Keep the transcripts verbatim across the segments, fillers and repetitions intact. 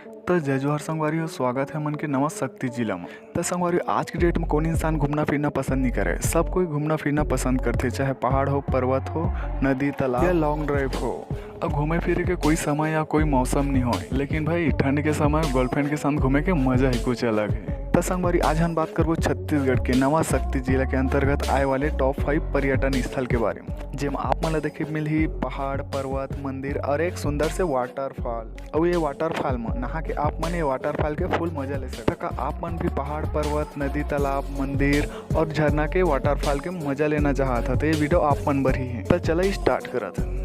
त जय जोहार संगवारी हो, स्वागत हे हमन के नवा शक्ति जिला म। त संगवारी, आज के डेट म कोन इंसान घूमना फिरना पसंद नहीं करे? सब कोई घूमना फिरना पसंद करथे, चाहे पहाड़ हो, पर्वत हो, नदी, तालाब या लॉन्ग ड्राइव हो। अब घूमे फिरे के कोई समय या कोई मौसम नहीं होय, लेकिन भाई, ठंड के समय गर्लफ्रेंड के साथ घूमे के मजा ही कुछ अलग है। त संगवारी, आज हम बात करबो छत्तीसगढ़ के नवा शक्ति जिला के अंतर्गत आए वाले टॉप फाइव पर्यटन स्थल के बारे में, जेमा आप मन ला देखे मिलही पहाड़, पर्वत, मंदिर और एक सुंदर से वाटरफॉल। अउ ये वाटरफॉल म नहा के आप मन ये वाटरफॉल के फुल मजा ले सकत। का आप मन भी पहाड़, पर्वत, नदी, तालाब, मंदिर और झरना के वाटरफॉल के मजा लेना चाहत ह, त ये वीडियो आप मन बर ही है। त चला स्टार्ट करत हन।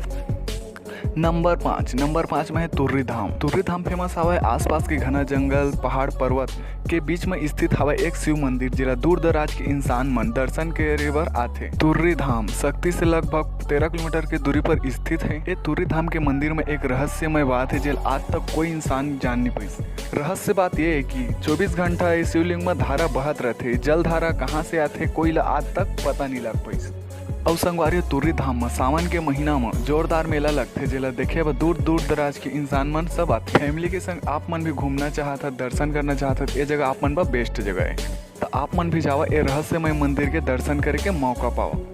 नंबर पाँच, नंबर पाँच में है तुर्री धाम। तुर्री धाम फेमस हवय आसपास के घना जंगल, पहाड़, पर्वत के बीच में स्थित हवय एक शिव मंदिर, जेला दूर दराज के इंसान मन दर्शन करे बर आथे। तुर्री धाम शक्ति से लगभग तेरह किलोमीटर के दूरी पर स्थित है। ये तुर्री धाम के मंदिर में एक रहस्यमय बात है, जेल आज तक कोई इंसान जान नहीं पाइस। रहस्य बात ये है कि चौबीस घंटा ये शिवलिंग में धारा बहत रहथे। जल धारा कहाँ से आथे, कोई ला आज तक पता नहीं लग पाइस। अउ संगवारी, तुर्री धाम म सावन के महीना म जोरदार मेला लगथे, जेला देखे बर दूर दूर दराज के इंसान मन सब आथे। फैमिली के संग आप मन भी घूमना चाहत हत, दर्शन करना चाहत हत, ये जगह आप मन बर बेस्ट जगह है। त आप मन भी जावा, ए रहस्यमय मंदिर के दर्शन करे के मौका पावा।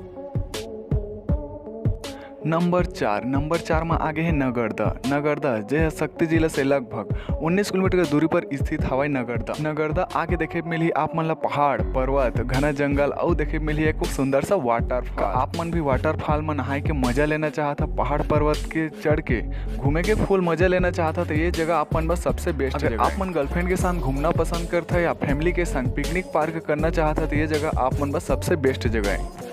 नंबर चार, नंबर चार म आगे हे नगरदा। नगरदा, जे ह शक्ति जिला से लगभग उन्नीस किलोमीटर के दूरी पर स्थित हवय नगरदा। नगरदा आगे देखे मिलही आप मन ला पहाड़, पर्वत, घना जंगल अउ देखे मिलही एक सुंदर सा वाटरफॉल। आप मन भी वाटरफॉल म नहाए के मजा लेना चाहत ह, पहाड़ पर्वत के चढ़ के घूमे के फुल मजा लेना चाहत ह, त ये जगह आप मन बर सबसे बेस्ट अगर जगह आप है। मन गर्लफ्रेंड के साथ घूमना पसंद करत ह या फैमिली के संग पिकनिक पार्क करना चाहत ह, त ये जगह आप मन बर सबसे बेस्ट जगह है।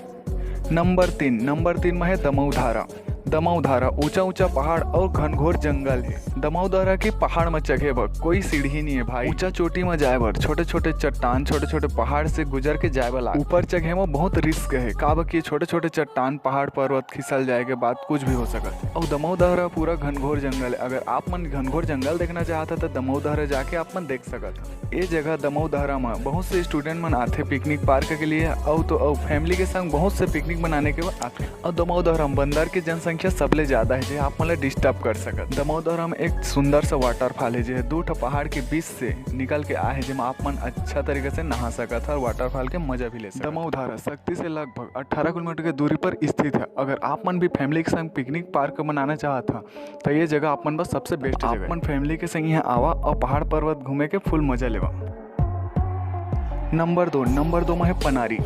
नंबर तीन, नंबर तीन में है दमऊ धारा। दमऊ धारा ऊंचा ऊंचा पहाड़ और घनघोर जंगल है। दमऊ धारा के पहाड़ में चढ़े बर कोई सीढ़ी नहीं है भाई। ऊंचा चोटी में जाए बर छोटे छोटे चट्टान, छोटे छोटे पहाड़ से गुजर के जाए बर लाग। ऊपर चढ़े में बहुत रिस्क है, काबर कि छोटे छोटे चट्टान, पहाड़, पर्वत खिसल जाए के बाद कुछ भी हो सकत है। और दमऊ धारा पूरा घनघोर जंगल है। अगर आप मन घनघोर जंगल देखना चाहत ह, तो दमऊ धारा जाके आप मन देख सकत ह। ए जगह दमऊ धारा म बहुत से स्टूडेंट मन आथे पिकनिक पार्क के लिए, अउ तो अउ फैमिली के संग बहुत से पिकनिक मनाने के बाद आथे। अउ दमऊ धारा म बंदर के जनसंख्या सबले ज्यादा है, जे आप मन ला डिस्टर्ब कर सकत। दमऊ धारा म एक सुंदर सा वाटरफॉल है, जे दू ठो पहाड़ के बीच से निकल के आए है, जेमा आप मन अच्छा तरीके से नहा सकत ह और वाटरफॉल के मजा भी ले सकत। दमऊ धारा शक्ति से लगभग अठारह किलोमीटर के दूरी पर स्थित है। अगर आप मन भी फैमिली के संग पिकनिक पार्क मनाना चाहत ह, त ये जगह आप मन बर सबसे बेस्ट जगह है। आप मन फैमिली के संग यहाँ आवा और पहाड़ पर्वत घूमे के फुल मजा लेवा। नंबर दो, नंबर दो में है पनारी।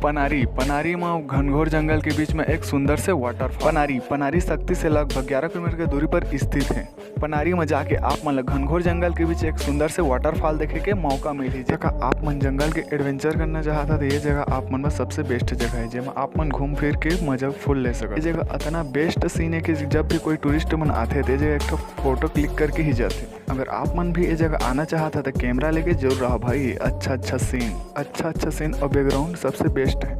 पनारी, पनारी में घनघोर जंगल के बीच में एक सुंदर से वाटरफॉल। पनारी, पनारी शक्ति से लगभग ग्यारह किलोमीटर के दूरी पर स्थित है। पनारी में जाके आप मन ला घनघोर जंगल के बीच एक सुंदर से वाटरफॉल देखे के मौका मिलही। जगह आप मन जंगल के एडवेंचर करना चाहत ह, त ये जगह आप मन बर सबसे बेस्ट जगह है, जेमा आप मन घूम फिर के मजा फुल ले सकत। ये जगह अतना बेस्ट सीन है कि जब भी कोई टूरिस्ट मन आथे, त ये जगह एक ठो फोटो क्लिक करके ही जाथे। अगर आप मन भी ये जगह आना चाहत ह, त कैमरा लेके जरूर रहा भाई। अच्छा अच्छा सीन, अच्छा अच्छा सीन और बैकग्राउंड सबसे बेस्ट है।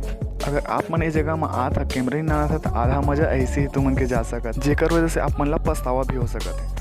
अगर आप मन ये जगह म आत ह, कैमरा ही ना आत ह, त आधा मजा ऐसे ही तुमन के जा सकत, जेकर वजह से आप मन ला पछतावा भी हो सकत है।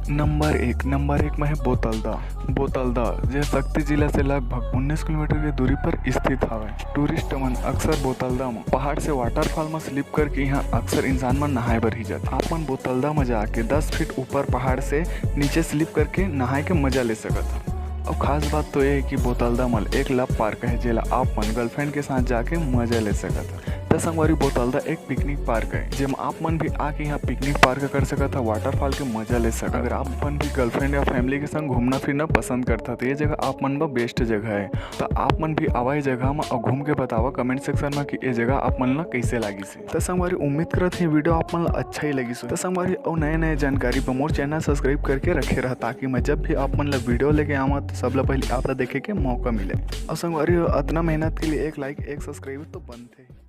नंबर एक, नंबर एक में है बोतलदा। बोतलदा, जे शक्ति जिला से लगभग उन्नीस किलोमीटर के दूरी पर स्थित हवय। टूरिस्ट मन अक्सर बोतलदा म पहाड़ से वाटरफॉल म स्लिप करके यहाँ अक्सर इंसान मन नहाए बर ही जाथे। आप मन बोतलदा म जाके दस फीट ऊपर पहाड़ से नीचे स्लिप करके नहाए के मजा ले सकत ह। अउ खास बात तो ये है कि बोतलदा म एक लव पार्क है, जेला आप मन गर्लफ्रेंड के साथ जाके मजा ले सकत ह। त संगवारी, बोतलदा एक पिकनिक पार्क है, जेमा आप मन भी आके यहाँ पिकनिक पार्क कर सकत ह, वाटरफॉल के मजा ले सकत ह। अगर आप मन भी गर्लफ्रेंड या फैमिली के संग घूमना फिरना पसंद करत ह, त ये जगह आप मन बर बेस्ट जगह है। त आप मन भी आवा ये जगह म अउ घूम के बतावा कमेंट सेक्शन म कि ये जगह आप मन ला कैसे लागिस। त संगवारी, उम्मीद करत हे वीडियो आप मन ला अच्छा ही लगिस होही। त संगवारी, अउ नए नए जानकारी बर मोर चैनल सब्सक्राइब करके रखे रहा, ताकि मैं जब भी आप मन ला वीडियो लेके आवा, त सबले पहले आप ला देखे के मौका मिले। अउ संगवारी, अतना मेहनत के लिए एक लाइक, एक सब्सक्राइब तो बनथे।